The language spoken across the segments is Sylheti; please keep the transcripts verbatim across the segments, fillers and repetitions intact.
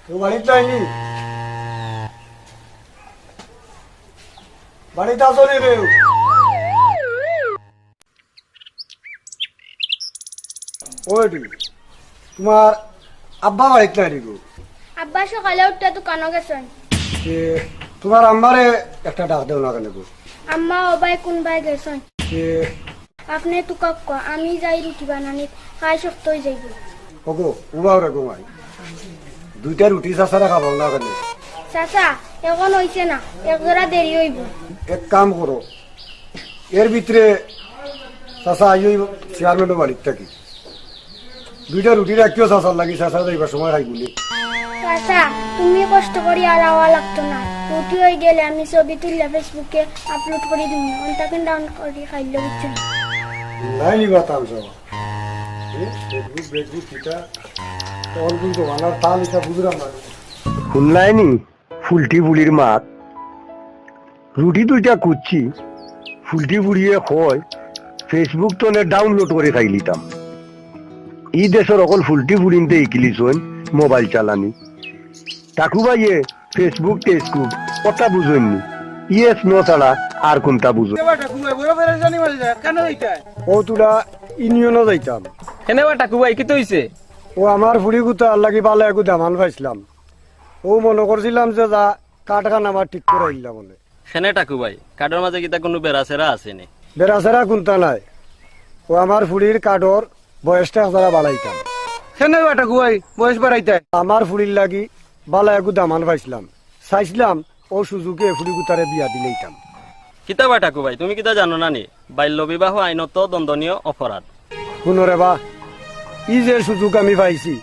কেউ বাড়িত নাইনি? বাড়িত আছো নি কেউ? ওই রে, তুমার আব্বা বাড়িত নাই রে গো? আব্বা সকালে উঠিয়া দোকানো গেছইন। এ, তুমার আম্মারে একটা ডাক দেও না কেনে গো? আম্মা ও বায় কুনবায় গেছইন। এ, আপনে তুকাউক্কা, আমি যাই রুটি বানানিত, খাই শক্ত অই যাইবো। ওগো, উবাও রে গো মাই। দুইটা রুটি চাচারে খাবাও না কেনে? চাচা, অখন অইছে না, এক জোড়া দেরি অইবো। এক কাম করো, এর ভিতরে চাচা আইও চেয়ারম্যানর বাড়িত থাকি। দুইটা রুটি রাখিও চাচার লাগি, চাচা যাইবার সময় খাইবো নে। চাচা, তুমি কষ্ট করি আর আওয়া লাগতো না। রুটি অই গেলে আমি ছবি তুলিয়া Facebook-এ upload করি দিমু। অন থাকি download করি খাইলে বুঝছো নি? নাই নিবা তাম চাওয়া। এ, Facebook, Facebook কিতা? অখন কুন জমানার তাল ইতা বুঝরাম না। হুনলায়নি? ফুলটি ফুলির মাত। রুটি দুইটা কুটছি, ফুলটি ফুলিয়ে কয়, Facebook তনে download করি খাইলিতাম। ই দেশর অকল ফুলটি ফুলিন্তে ইকিলিছইন mobile চালানি। টাকু ভাইয়ে Facebook টেসবুক অতা বুঝইন নি। Yes no ছাড়া আর কুনতা বুঝইন? এবার টাকু ভাই, বড় বেড়া জানি মারি যায়, কেনে যাইতায়? ও তুরা ইউনিয়নো যাইতাম। কেনে বা টাকু ভাই, কিতা অইছে? ও আমার ফুড়ি গুতার লাগি বালা এগু দামান পাইছলাম। ও মনো করছিলাম যে যা কার্ডখান আমার ঠিক করাইলা বলে। কেনে টাকু ভাই, কার্ডর মাঝে কিতা কুনু বেড়াছেড়া আছে নি? বেড়াছেড়া কুনতা নাই। ও আমার ফুড়ির কার্ডর বয়সটা যারা বাড়াইতাম। কেনে বা টাকু ভাই, বয়স বাড়াইতায়? আমার ফুড়ির লাগি বালা এগু দামান পাইছলাম। চাইছলাম ও সুযোগে ফুড়ি গুতারে বিয়া দিলাইতাম। কিতা বা টাকু ভাই, তুমি কিতা জানো না নি? বাল্য বিবাহ আইনত দণ্ডনীয় অপরাধ। হুনো রে বা, ই যে সুযোগ আমি পাইছি,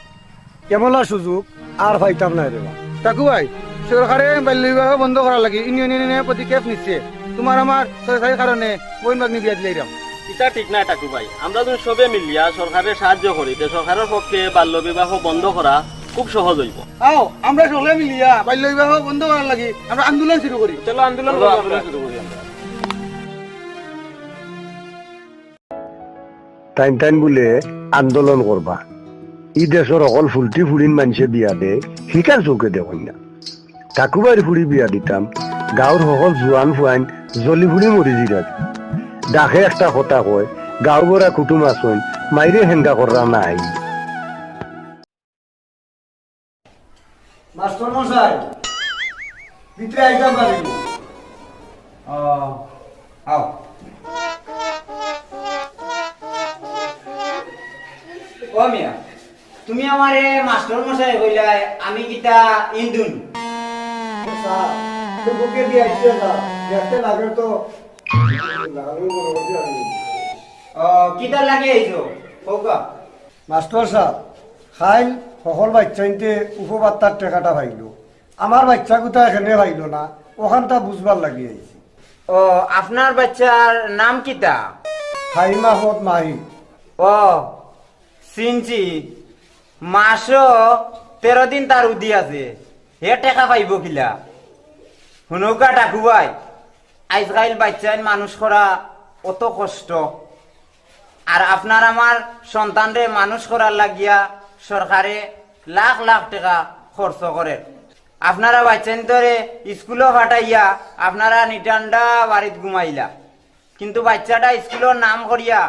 এমলা সুযোগ আর পাইতাম নায় রে বা। টাকু ভাই, সরকারে বাল্য বিবাহ বন্ধ করার লাগি ইউনিয়ন ইউনিয়নে পদক্ষেপ নিছে। তুমার আমার সরকারির কারণে বইন ভাগ্নি বিয়া দিলাইরাম। ইটা ঠিক নায় টাকু ভাই, আমরা যুদি সবে মিলিয়া সরকারে সাহায্য করি, তে সরকারর পক্ষে বাল্য বিবাহ বন্ধ করা খুব সহজ অইবো। আও, আমরা সকলে মিলিয়া বাল্য বিবাহ বন্ধ করার লাগি আমরা আন্দোলন শুরু করি। চলো, আন্দোলন চলো, করি আন্দোলন আমরা। শুরু করি আমরা। তাইন তাইন বুলে আন্দোলন করবা। ই দেশর অকল ফুলটি ফুলিন মানষে বিয়া দে, হিকার চউখে দেখইন না। টাকু ভাইর ফুড়ি বিয়া দিতাম, গাউর হকল জুয়ান ফুয়াইন জলি ফুড়ি মরি জিরাত। ডাকে একটা কথা কয়, গাউ ভরা কুটুম আছইন, মাইরে হেঙ্গা কররা নাই। মাস্টার মশাই, ভিতরে আইতাম পারি? ও, আও। ও মিয়া, তুমি আমারে মাস্টার মশাই কইলায়, আমি কিতা হিন্দু নি? স্যার, তো বুকে দিয়ে আইছে স্যার, দেখতে লাগে তো। ও, কিতা লাগি আইছো? কউক্কা। মাস্টার সাব, কাইল হকল বাইচ্চাইন্তে উপভাত্তার টেকাটা পাইলো, আমার বাইচ্চা গুতা কেনে পাইলো না, অখানতা বুঝবার লাগি আইছি। ও, আপনার বাইচ্চার নাম কিতা? ফাহিম আহমদ মাহি। ও, চিনছি। মাসো তেরো দিন তার উদি আছে, হে টেকা পাইবো কিলা? হুনউক্কা টাকু ভাই, আইজকাইল বাইচ্চাইন মানুষ করা অত কষ্ট, আর আপনার আমার সন্তানরে মানুষ করার লাগিয়া সরকারে লাখ লাখ টেকা খরচ করের। আপনারা বাইচ্চাইন্তরে স্কুলো পাঠাইয়া আপনারা নিটান্ডা বাড়িত ঘুমাইলা, কিন্তু বাইচ্চাটা স্কুলর নাম করিয়া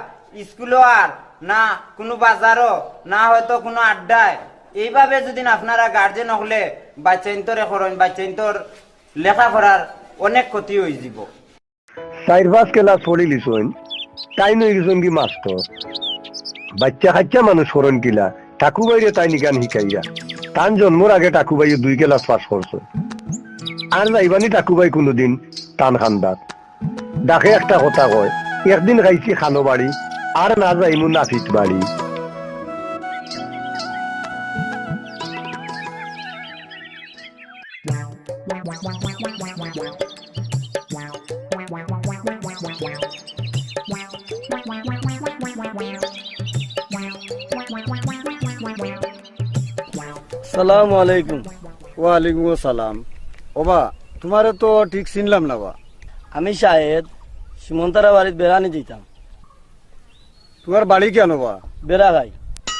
স্কুলো আর না কুনু বাজারো না হয়তো কুনু আড্ডায়, এইভাবে যুদি আপনারা গার্জেন অকলে বাইচ্চাইন্তরে করইন, বাইচ্চাইন্তর লেখাপড়ার অনেক ক্ষতি অইযিবো। চাইর পাঁচ ক্লাস পড়িলিছইন, তাইন অইগেছইন গি মাস্টর। বাইচ্চা কাইচ্চা মানুষ করইন কিলা, টাকু ভাইরে তাইন ইখান হিকাইরা। তান জন্মর আগে টাকু ভাইয়ে দুই ক্লাস পাস করছইন। আর যাইবানি টাকু ভাই কুনুদিন তান কান্দাত। ডাকে একটা কথা কয়, একদিন খাইছি খানো বাড়ি, আর না যাইমু নাপিত বাড়ি। সালামু আলাইকুম। ওয়ালাইকুম আসসালাম। ওবা, তুমারে তো ঠিক চিনলাম না বা। আমি শাহেদ, সুমন্তারা বাড়িত বেড়ানি দিতাম। তুমার বাড়ি কেনো বা? বেড়া ভাই।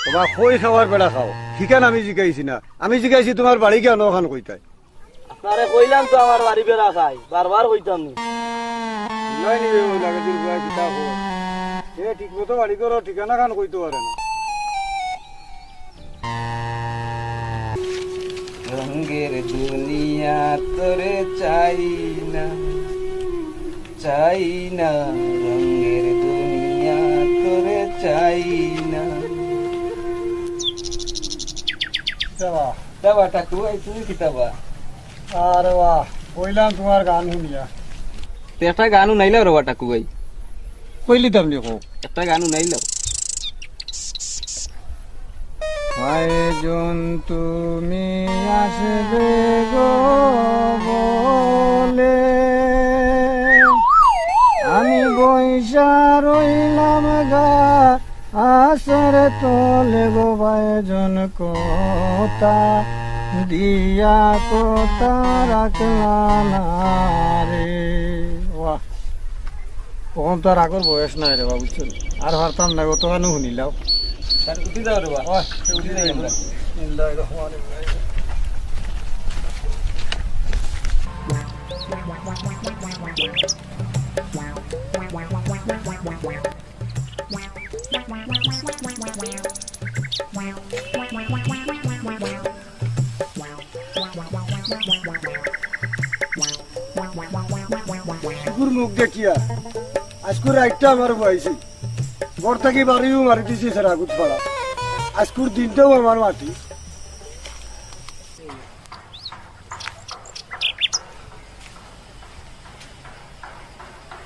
ওবা, কই খাওয়ার বেড়া খাও, হিখান আমি জিকাইছি না। আমি জিকাইছি তুমার বাড়ি কিয়ানো অখান কইতায়। আপনারে কইলাম তো আমার বাড়ি বেড়া খাই, বারবার কইতাম নি। নাই নি বে, বাউলা গাজীর ফুয়ায় কিতা কয়। এ ঠিক মতো বাড়ি ঘরর ঠিকানা খান কইতো পারে না। রঙের দুনিয়া তোরে চাই না, চাই না, রঙের দুনিয়া তোরে চাই না। যাবা। যাবা, টাকু ভাই, তুমি কিতা বা? আরে বাহ, কইলাম তুমার গান হুনিয়া। তে একটা গান হুনাইলাও রে বা টাকু ভাই। কইলিতাম নি কও। একটা গান হুনাইলাও। কয়জন তুমি আসবে গো বলে, আমি বইসা রইলাম গাছর তলে গো, কয়জন কথা দিয়া কথা রাখলা না রে। বাহ। অখন তো আর আগর বয়স নাই রে বা, বুঝছো নি? আর পারতাম না, অতখানউ হুনিলাও। স্যার, উঠি যাও রে বা। ওহ, উঠি যাই আমরা। বিসমিল্লাহির রহমানির রহিম। কুকুর মুখ দেখিয়া আইজকুর রাইতটা আমার বইছে। ঘর থাকি বাড়িও মারি দিছি সেরা গুদ ফাড়া। আইজকুর দিনটাও আমার মাটি।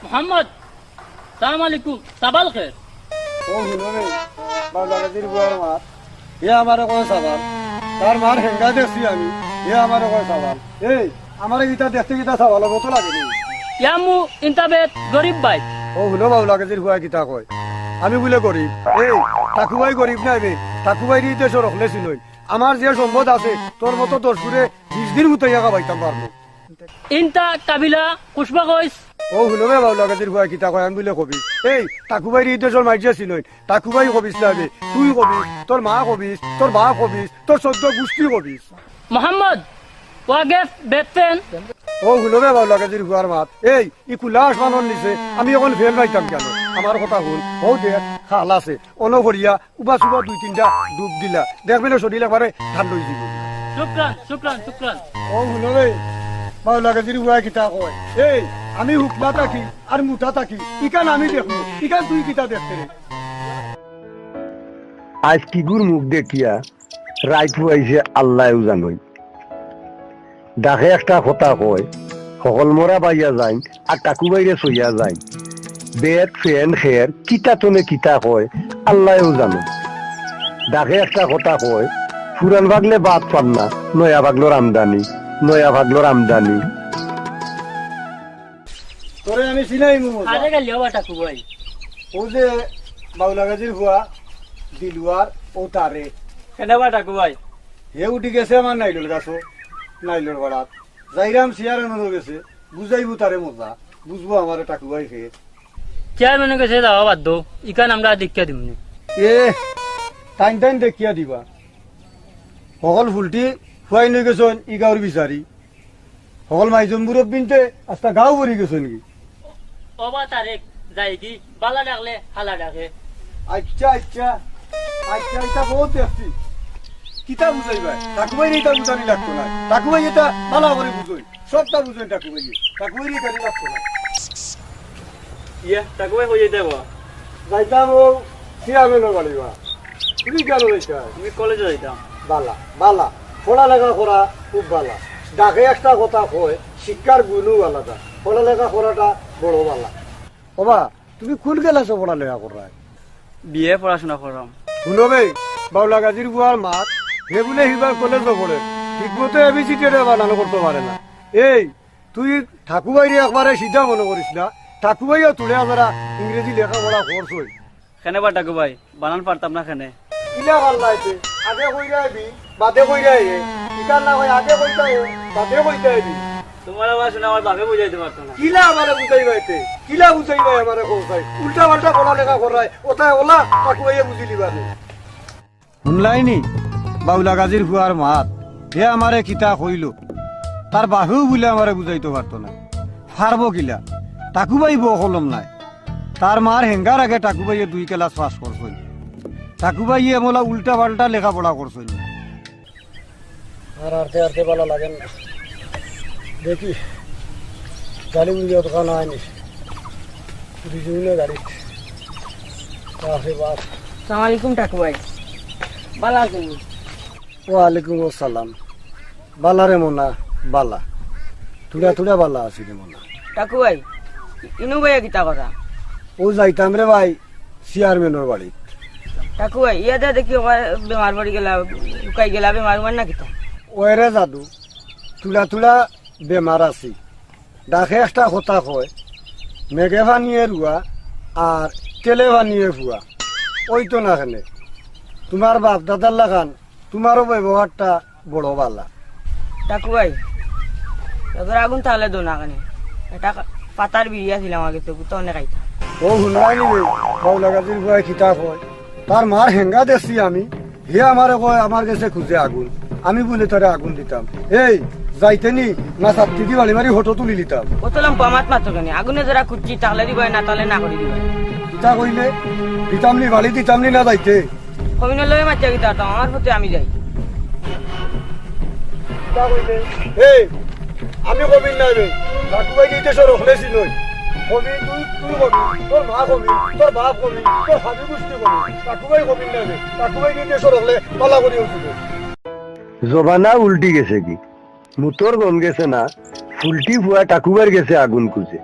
মোহাম্মদ, সালাম আলাইকুম। সাবাল খের? ও হুনো রে, বাউলা গাজীর ফুয়ার মাত। হে আমারে কয় সাবাল। তার মার হেঙ্গা দেখছি আমি। হে আমারে কয় সাবাল। এই, আমারে ইতা দেখতে কিতা সাবালর মতো লাগে নি? ইয়ামু ইন্তা বেত গরিব ভাই। ও হুনো বাউলা গাজীর ফুয়ায় কিতা কয়। আমি বুলে গরিব। এই, টাকু ভাই গরিব নায় বে। টাকু ভাইরে ই দেশর হকলে চিনইন। আমার যে সম্পদ আছে, তোর মতো দশ গুণে বিশ দিন হুতাইয়া খাবাইতাম পারমু। ইনতা কাবিলা কুশবা কইস। ও হুনো বে বাউলা গাজীর ফুয়ায় কিতা কয়, আমি বুলে কবির। এই, টাকু ভাইরে ই দেশর মাইনষে চিনইন। টাকু ভাই কবিস না বে, তুই কবিস, তোর মা কবিস, তোর বাপ কবিস, তোর চৌদ্দ গুষ্টি কবিস। মোহাম্মদ, ওয়াগেফ বেতফেন। ও হুনো বে বাউলা গাজীর ফুয়ার মাত। এই, ই কুলা আসমানর নিচে আমি অখন ফেন পাইতাম কেনে? আমার কথা হুন, হউ দেখ, খাল আছে, অনো করিয়া উবা সুবা দুই তিনটা ডুব দিলা, দেখবে না শরীল একবারে ঠান্ডা অইযিবো। শুকরান, শুকরান, শুকরান। ও হুনো রে, বাউলা গাজীর ফুয়ায় কিতা কয়? এই, আমি হুকলা থাকি আর মুটা থাকি, ইখান আমি দেখমু, ইখান তুই কিতা দেখতে রে? আইজ কিগুর মুখ দেখিয়া রাইত পুয়াইছে আল্লায়উ জানইন। ডাকে একটা কথা কয়, হকল মরা বাইয়া যাইন, আর টাকু ভাইরে সইয়া যাইন। বেত, ফেন, খের, কিতা তনে কিতা কয়, আল্লায়উ জানইন। ডাকে একটা কথা কয়, পুরান পাগলে ভাত পার না, নয়া পাগলর আমদানি, নয়া পাগলর আমদানি। তোরে আমি চিনাই মু মজা। আরে গেলি ওবা টাকু ভাই। ও যে বাউলা গাজীর ফুয়া, দিলুয়ার, ও তারে। কেনে বা টাকু ভাই? হে উঠি গেছে আমার নাইলর গাছো, নাইলর বাড়াত। যাইরাম চেয়ার আনরো গেছে, বুঝাইবো তারে মজা, বুঝবো আমারে টাকু ভাই ফের। চেয়ারম্যানর গেছে যাওয়া বাদ দেও, ইখান আমরা দেখিয়া দিমুনে। এ, তাইন তাইন দেখিয়া দিবা। হকল ফুলটি ফুয়াইন অইগেছইন ই গাউর বিচারি। হকল মাইজম মুরব্বিন্তে আস্তা গাউ ভরি গেছইন গি। ওবা তারেক, যাইগি, বালা ডাকলে হালা ডাকে। আইচ্ছা, আইচ্ছা। আইচ্ছা, ইতা বউত দেখছি। কিতা বুঝাইবায়? টাকু ভাইরে ইতা বুঝানি লাগতো নায়। টাকু ভাইয়ে ইতা বালা করি বুঝইন। সবটা বুঝইন টাকু ভাইয়ে। টাকু ভাইরে ইতা লাগতো নায়। ইয়া, টাকু ভাই কই যাইতায় বা? যাইতাম অউ চেয়ারম্যানর বাড়ি বা। তুমি কেনে যাইতায়? আমি কলেজো যাইতাম। বালা, বালা। পড়ালেখা করা খুব বালা। ডাকে একটা কথা কয়, শিক্ষার গুণও আলাদা। পড়ালেখা করাটা বড় বালা। ওবা, তুমি কুন ক্লাসো পড়ালেখা কররায়? বিএ পড়াশুনা কররাম। হুনো বে, বাউলা গাজীর ফুয়ার মাত, হে বুলে হিবার কলেজো পড়ের। ঠিকমতো এবিসিডি রে বানান করতো পারে না। এই, তুই টাকু ভাইরে একবারে সিধা মনো করিস না, টাকু ভাইও তুলে আজারা ইংরেজি লেখাপড়া করছইন। কেনে বা টাকু ভাই, বানান পারতাম না কেনে? কিলা পারলায় তে? আগে কইরায় বি, বাদে কইরায় এ। ইখান না কয় আগে কইতায় এ, বাদে কইতায় বি। তুমার আবার হুনে আমার বাপে বুঝাইতে পারতো না। কিলা আমারে বুঝাইবায় তে? কিলা বুঝাইবায় আমারে কও চাই? উল্টা পাল্টা পড়ালেখা কররায়, ওটায় ওলা টাকু ভাইয়ে বুঝিলিবা নে। হুনলায়নি বাউলা গাজীর ফুয়ার মাত? হে আমারে কিতা কইলো, তার বাপেও বুলে আমারে বুঝাইতো পারতো না। পারবো কিলা? টাকু ভাই বউ কলম নায়। তার মার হেঙ্গার আগে টাকু ভাইয়ে দুই class পাস করছইন। টাকু ভাইয়ে এমলা উল্টা পাল্টা লেখাপড়া করছইন। আর আরতে আরতে বালা লাগের না। দেখি, গাড়ি উড়িয়ে দোকান হয়নি। দুইজনে গাড়ি। বাপরে বাপ। আসসালামু আলাইকুম টাকু ভাই। বালা আছইন নি? ওয়ালাইকুম আসসালাম। বালা রে মনা, বালা। থুড়া থুড়া বালা আছি রে মনা। টাকু ভাই, ইনু ভাইয়া কিতা করা? ও যাইতাম রে ভাই, চেয়ারম্যানর বাড়ি। টাকু ভাই, ইয়া দে দেখি ওখানে বেমার পড়ি গেলা, উকাই গেলা, বেমার উমার না কিতা? ওই রে জাদু, থুড়া থুড়া বেমার আছি। ডাকে একটা কথা কয়, মেঘে পানিয়ে রুয়া আর তেলে পানিয়ে ফুয়া। ওই তো না কেনে, তোমার বাপ দাদার লাখান তোমারও ব্যবহারটা বড় বালা। টাকু ভাই, এবার আগুন তাহলে দো না কেনে? এটা পাতার বিড়ি আছিল আমার গেছে, গুতা অনেক খাইতাম। ও হুনলাই নি রে, বাউলা গাজীর ফুয়ায় কিতা কয়? তার মার হেঙ্গা দেখছি আমি, হে আমারে কয় আমার গেছে খুঁজে আগুন, আমি বুলে তারে আগুন দিতাম। এই, যাইতে নি না ছাত্তি দি বাড়ি বাড়ি ফটো তুলি দিতাম। অত লম্বা মাত মাতো কেনে? আগুনে যারা খুঁজছি তাহলে দিবায়, না তাহলে না করি দিবায়। কিতা কইলে? দিতাম নি, বাড়ি দিতাম নি না যাইতে? কমিনর লগে মাতিয়া কিতা করতাম, আমার পথে আমি যাই। কিতা কইলে? এই, আমি কমিন না রে। টাকু ভাই এই দেশর অকলে চিনই। কমিন তুই, তুই কমিন, তোর মা কমিন, তোর বাপ কমিন, তোর হাবি গুষ্টি কমিন। টাকু ভাই কমিন না রে। টাকু ভাই এই দেশর অকলে পালা করি উঠবে। জমানা উল্টি গেছে কি? মুতর গম গেছে না, ফুলটি ফুয়া টাকু ভাইর গেছে আগুন খুঁজে।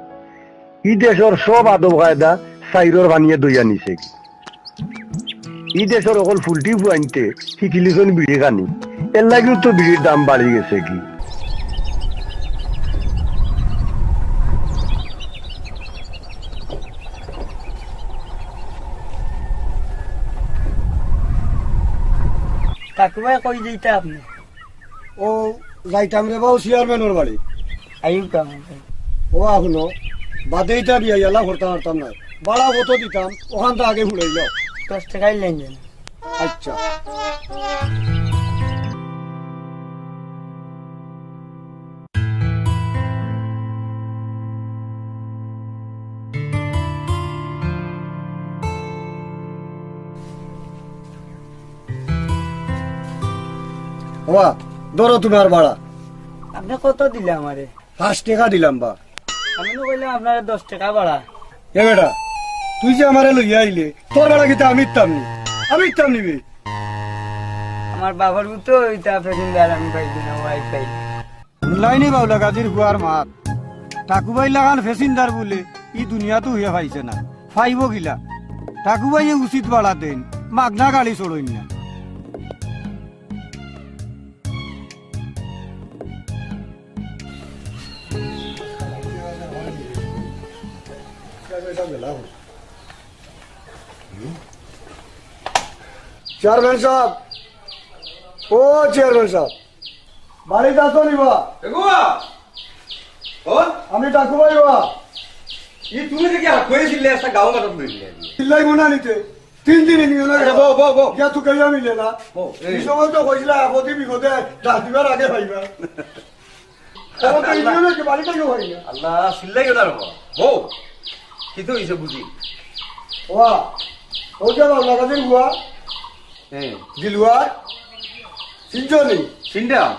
ই দেশর সব আদব কায়দা সাইরর বানিয়ে দইয়া নিছে কি? ই দেশর অকল ফুলটি ফুয়াইন্তে হিকিলিছইন বিড়ি খানি, এর লাগিও তো বিড়ির দাম বাড়ি গেছে কি। টাকু ভাই কই যাইতা আপনে? ও যাইতাম রে বাউ চেয়ারম্যানর বাড়ি। আইউ কাম আছে। ও আহুনো, বাদে ইতা বিয়া ইয়ালা করতাম পারতাম না। বাড়া কত দিতাম, ওখান তো আগে ফুড়াইল। দশ টেকাই লেন যেন। আচ্ছা। ওবা, ধরো তোমার বাড়া। আপনে কত দিলা আমারে? পাঁচ টেকা দিলাম বা। আমি নু কইলাম আপনারে দশ টেকা বাড়া। এ বেটা, তুই যে আমারে লইয়া আইলে, তোর বাড়া কিতা আমি দিতাম নি? আমি দিতাম নি বে? আমার বাবার মতো ইতা ফেসিন্দার আমি পাইছি না, ওয়াই পাই। হুনলায়নি বাউলা গাজীর ফুয়ার মাত। টাকু ভাইর লাখান ফেসিন্দার বুলে ই দুনিয়াত অইয়া পাইছে না। পাইবো কিলা? টাকু ভাইয়ে উচিত বাড়া দেইন, মাগনা গাড়ি চড়ইন না। চেয়ারম্যান সাব, ও চেয়ারম্যান সাব, বাড়িত আছো নি বা? এগো বা! ও? আমি টাকু ভাই বা। ই তুমি দেখি হাত কইছিলে একটা গাঁও মাথাত লইছিলে। চিল্লাই মনা নিতে। তিন দিন ইউনিয়নে আচ্ছা, বউ, বউ, বউ। গিয়া তুকাইয়া মিলে না। বউ, এই। এই সময় তো কইছিলা, আপদে বিপদে ডাক দিবার আগে পাইবা। ও তো ইউনিয়নে কি বাড়িতে কেউ হয় না। আল্লাহ, চিল্লাইও না রে বাবা। বউ, কিতা অইছে বুঝি? ওয়া, ও যে বাবা, লাগাদিন বুয়া। হ্যাঁ। দিলুয়ার, চিনছো নি? চিনতাম।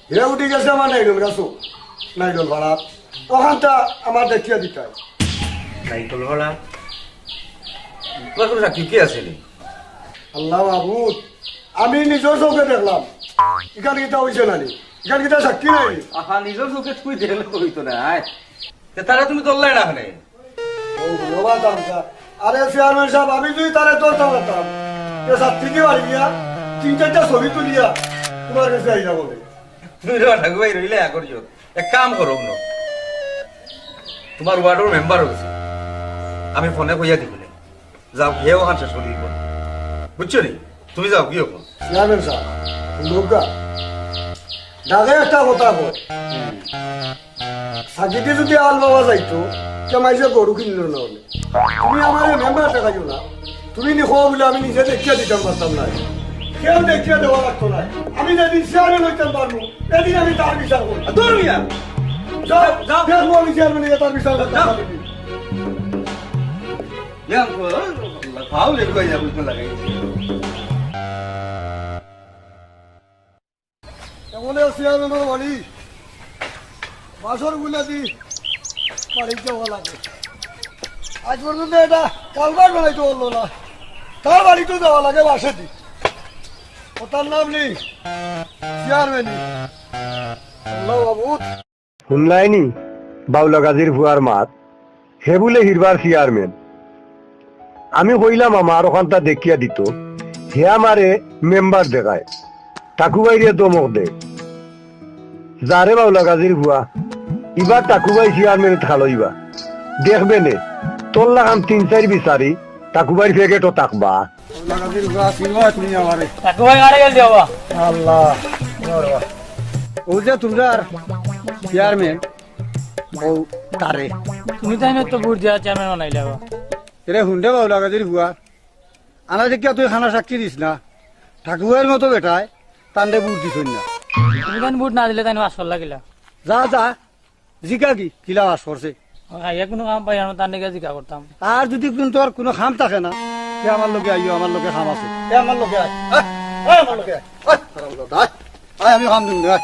হে উঠি গেছে আমার নাইলন গাছো, নাইলন ভাড়া। ওখানটা আমার দেখিয়া দিতাই। নাইলন ভাড়া? তোমার কোনো সাক্ষী কি আছে নি? আল্লাহ মাবুদ, আমি নিজর চোখে দেখলাম। ইখান কিতা অইছে না নি? ইখান কিতা সাক্ষী নাই নি? আহা, নিজর চোখে তুই দেখলে তো অইতো না, আয়। তে তারা তুমি ধরলে না কেনে? ও, ধন্যবাদ, আমসা। আরে, চেয়ারম্যান সাব, আমি যদি তারে ধরতাম পারতাম, তে সাত থেকে বাড়ি গিয়া তিন চারটা ছবি তুলিয়া তোমার গেছে আইয়া বলে। তুমি রে ঠাকু ভাই রইলে ইয়া করিও। এক কাম করো, হুনো। তোমার ওয়ার্ডর মেম্বার অইছে। আমি ফোনে কইয়া দিমুনে। যাও, হে ওখান শেষ করি দিব। বুঝছো নি? তুমি যাও, কি হবো? চেয়ারম্যান সাব, হুনউক্কা। দাদা একটা কথা কয়। সাগিদি যদি আল বাবা যাইতো, তে মাইজে গরু কিনলো না হলে। তুমি আমারে মেম্বার দেখাইও না। তুমি নি কও বলে আমি নিজে দেখিয়া দিতাম পারতাম না। কেউ দেখিয়া দেওয়া লাগতো না। আমি যেদিন চেয়ারম্যান হইতাম পারবো, এদিন আমি তার বিচার করবো। দূর মিয়া। যাও, যাও। দেখবো আমি চেয়ারম্যান হইয়া তার বিচার করতাম যাও। পারবো নি। ইয়া, ভাও লেগে যাবো, তো লাগাই। এমনে চেয়ারম্যানর বাড়ি, বাঁশর গুলা দি বাড়ি যাওয়া লাগে। আজ পর্যন্ত এটা কালভার্ট বানাইতে পারলো না, তার বাড়িতে যাওয়া লাগে বাঁশে দি। ও তার নাম নি চেয়ারম্যানই। আল্লাহ বাবু। হুনলায়নি বাউলা গাজীর ফুয়ার মাত, হে বুলে হিরবার চেয়ারম্যান। আমি কইলাম আমার অখানতা দেখিয়া দিতো, হে আমারে মেম্বার দেখায়, টাকু ভাইরে ধমক দেয়। যারে বাউলা গাজীর ফুয়া, ইবার টাকু ভাই চেয়ারম্যানিত খাড়ইবা। দেখবে নে, তোর লাখান তিন চাইর বিচারি টাকু ভাইর ফেকেটও থাকবা। বাউলা গাজীর ফুয়া, চিনো তুমি আমারে? টাকু ভাই মারা গেল বাবা। আল্লাহ, বাবা। ও যে তুমরার চেয়ারম্যান, ও তারে। তুমি তাইন তো ভোট দিয়া চেয়ারম্যান বানাইলা বা। এরে হুনরে বাউলা গাজীর ফুয়া, আনা দেখিয়া তুই খানা সাক্ষী দিস না। টাকু ভাইর মতো বেটায় তানরে ভোট দিছইন না। তুমি তাইন ভোট না দিলে তাইন পাস করলা কিলা? যা, যা, জিকা কি, কিলা পাস করছে? আইয়া কুনু কাম পাই না, তান নিকে জিকা করতাম। আর যুদি কুনু তোর কুনু কাম থাকে না, তে আমার লগে আইও, আমার লগে কাম আছে। তে আমার লগে আয়। আয়, আয় আমার লগে আয়। আয়, হারামজাদা, আয়। আয়, আমি কাম দিমু নে, আয়।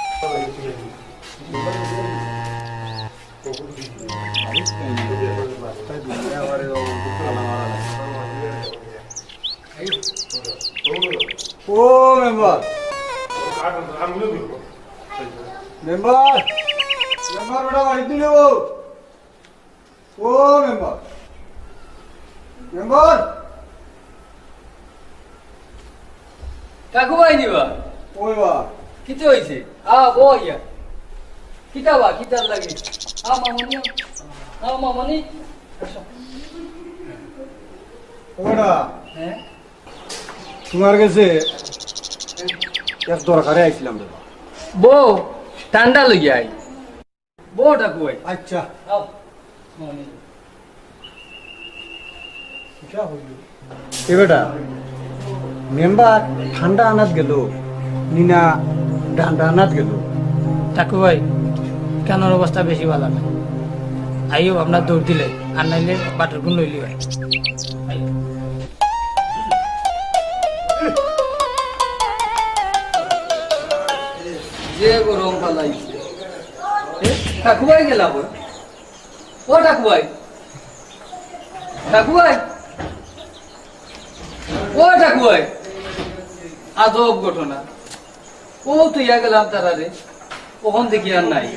ও মেম্বার। মেম্বার, মেম্বার, ওটা বাড়িত নি ও। ও মেম্বার, মেম্বার। কাকু ভাই নিবা? ওই বা। কিতা হইছে? আ, বইয়া। কিতা বা, কিতার লাগি? আ, মামনি, আ, মামনি। ওরা। হ্যাঁ? তোমার গেছে এক দরকারে আইছিলাম রে বা। বউ, ঠান্ডা লইয়া আই। বউ, টাকু ভাই। আচ্ছা। আও। এ বেটা, মেম্বার ঠান্ডা আনাত গেল, নিনা ডান্ডা আনাত গেল। টাকু ভাই, কানর অবস্থা বেশি ভালা না। আইও, আমরা দৌড় দিলে, আর নাইলে বাটর গুণ লইলি হয়। আইও। যে গরম ফালাইছে। এ, টাকু ভাই গেলা কই? ও টাকু ভাই। টাকু ভাই। ও টাকু ভাই। আজব ঘটনা। ও তো ইয়া গেলাম তারারে। ওখান দেখি আর নাই।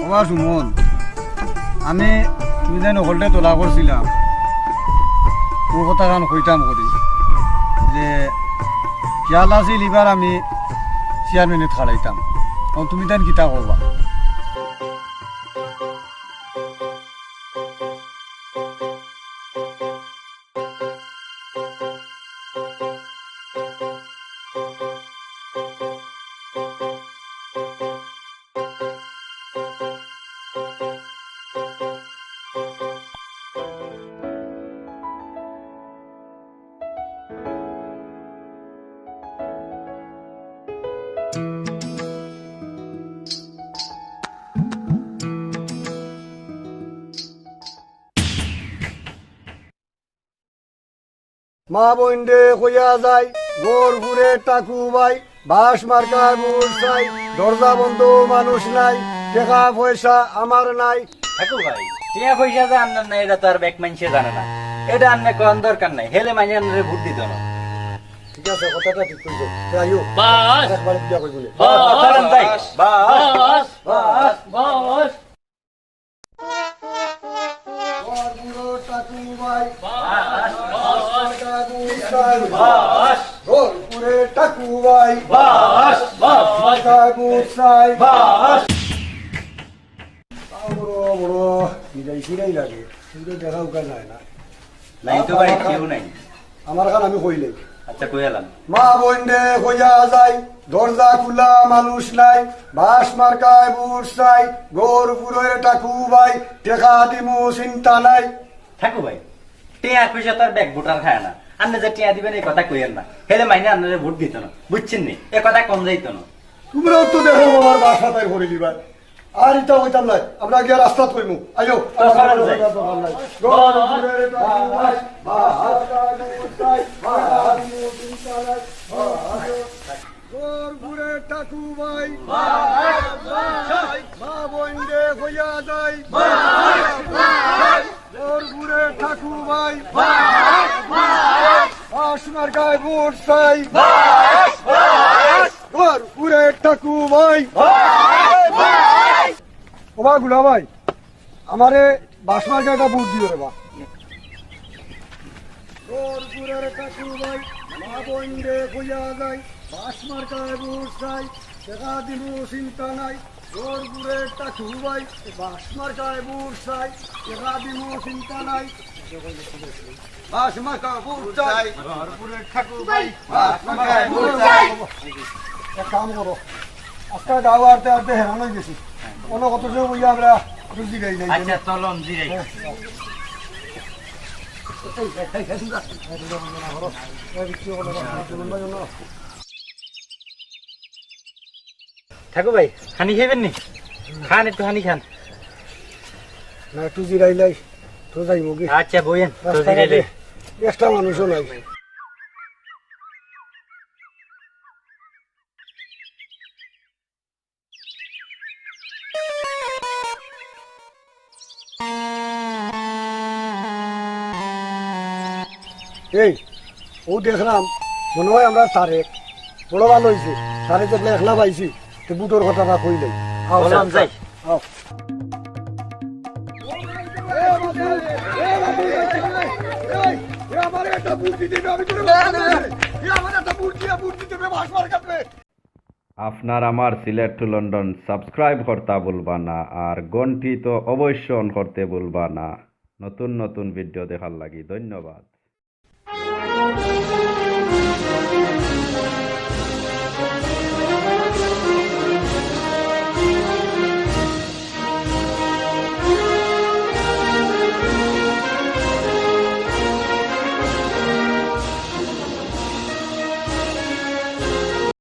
ওবা সুমন, আমি তুমি যেন হকলটে তোলা করছিলাম, ও কথাখান কইতাম করি যে খেয়াল আছিল ইবার আমি চেয়ারম্যানিত খাড়াইতাম। অখন তুমি তাইন কিতা করবা? মা বইনরে কইয়া যাই, ঘর পুড়ে টাকু ভাই, বাঁশ মার্কায় ভোট চাই, দরজা বন্ধ মানুষ নাই, টেকা পয়সা আমার নাই। টাকু ভাই, টেকা পয়সা যে আপনার নাই, এটা তো আর বেক মাইনষে জানে না। এটা আন্নে কওয়ার দরকার নাই, হেলে মাইনষে আন্নারে ভোট দিতো না। ঠিক আছে, কথাটা ঠিক কইছো। তে আইও। বাস। আরেকবার বিয়া কইবো নে। বাস। চলেন যাই। বাস। বাস। বাস। বাস। ঘর পুড়ে টাকু ভাই। বাস, বাস। টাকু চাই। বাস। ঘর পুড়ে টাকু ভাই। বাস, বাস। টাকু চাই। বাস। তাও বড় বড় বিদায় ফিরাই লাগে, কিন্তু দেখা উকা যায় না। নাই তো ভাই, কেউ নাই। আমার খান আমি কইলে। আচ্ছা, কই এলাম? মা বইনরে কইয়া যাই, দরজা খুলা মানুষ নাই, বাঁশ মার্কায় ভোট চাই, গহরপুরের ঠাকু ভাই, টেকা দিমু চিন্তা নাই। ঠাকু ভাই, টেয়ার পয়সা তো আর ব্যাগ ভোটার খায় না। আপনে যে টেয়া দিবেন, এই কথা কইয়েন না, হেলে মাইনে আপনারে ভোট দিত না, বুঝছেন নি? এ কথা কম যাইত না। তোমরাও তো দেখো আমার বাসা তাই করে দিবা। আর ইটা হইতাম নাই, আমরা গিয়া রাস্তাত কইমু। আইও, তো চলেন যাই। দরকার নাই। গহরপুরের ঠাকু ভাই, বাঁশ মার্কায় ভোট চাই, টেকা দিমু চিন্তা নাই। গহরপুরের ঠাকু ভাই, মা বইনরে কইয়া যাই, গহরপুরের ঠাকু ভাই, বাঁশ মার্কায় ভোট চাই, গহরপুরের ঠাকু ভাই। ও বা গুলা ভাই, আমারে বাঁশ মার্কায় একটা ভোট দিও রে বা। গহরপুরের ঠাকু ভাই, মা বইনরে কইয়া যাই, বাঁশ মার্কায় ভোট চাই, টেকা দিমু চিন্তা নাই। গহরপুরের ঠাকু ভাই, বাঁশ মার্কায় ভোট চাই, টেকা দিমু চিন্তা নাই। বাঁশ মার্কায় ভোট চাই। গহরপুরের ঠাকু ভাই, বাঁশ মার্কায় ভোট চাই। এক কাম করো, আজকে গাঁও আরতে আরতে হেরান হয়ে গেছি। অন্য কত সময় বইয়া আমরা একটু জিরাই নাই। আচ্ছা, চলুন, জিরাই। ঠাকু ভাই, হানি খাইবেন নি? খান, একটু হানি খান। না, একটু জিরাই লাই, তো যাইমু কি? আচ্ছা, বইয়েন, তো জিরাই লাই। একটা মানুষও নাই। এই, ও দেখলাম, মনে হয় আমরা তারেক, বড় ভালো হইছে। তারে দেখলে একলা পাইছি, তো বুটোর কথাটা কইলাই। আও, বললাম যাই। আও। এ, আমারে একটা বুট দিতে হবে, আমি তোরে বলছি না, না। এ, আমারে একটা বুট দিয়া, বুট দিতে হবে, বাঁশ মার্কাত। আপনার আমার সিলেট টু লন্ডন সাবস্ক্রাইব করতা ভুলবা না, আর ঘন্টি তো অবশ্য অন করতে ভুলবা না, নতুন নতুন ভিডিও দেখার লাগি। ধন্যবাদ।